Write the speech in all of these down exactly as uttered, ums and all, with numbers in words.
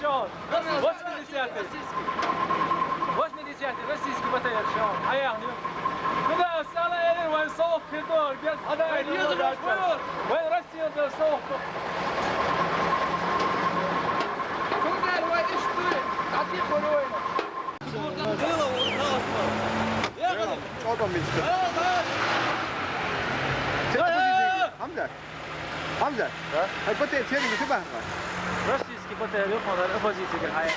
Шо? Восьмидесятый. Восьмидесятый российский БТР, шо? Хьаяхна. Куда стала эли вайн сох кирдор, без хада. Вайн Россия да сох. Куда вай иштуй? Ати хорой. Чё там мечта? Хамзат. Хамзат. Да? Хай БТР серии не бахар. Российский БТР ёкъалар оппозициягар хьая.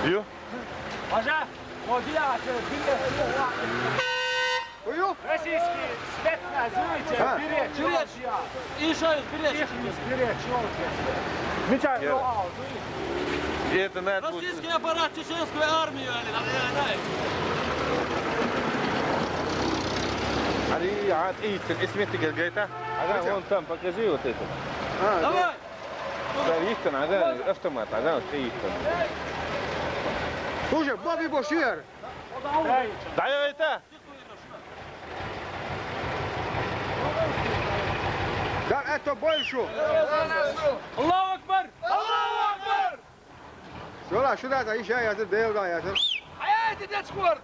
Ю? Пожа. Ой, ю? Российский спецназ, знаете, А. Берет. Берет. И шо, берет. Техник, берет, чё у тебя? Меча. Ё. Вау, ну и И это надо будет Российский аппарат чеченской армии, али, али, али. Али, а, и ты, и смотри, говорит, а? Ага, вон там, покажи вот это. А, Давай! Да, есть там, ага, автомат, ага, вот стоит там. Слушай, Бобби Бошир. Да, это. Да, это больше. Аллаху акбар! Аллаху акбар! Шура, шура, да, иша язы, дел да язы. Хьаяйта дечкор!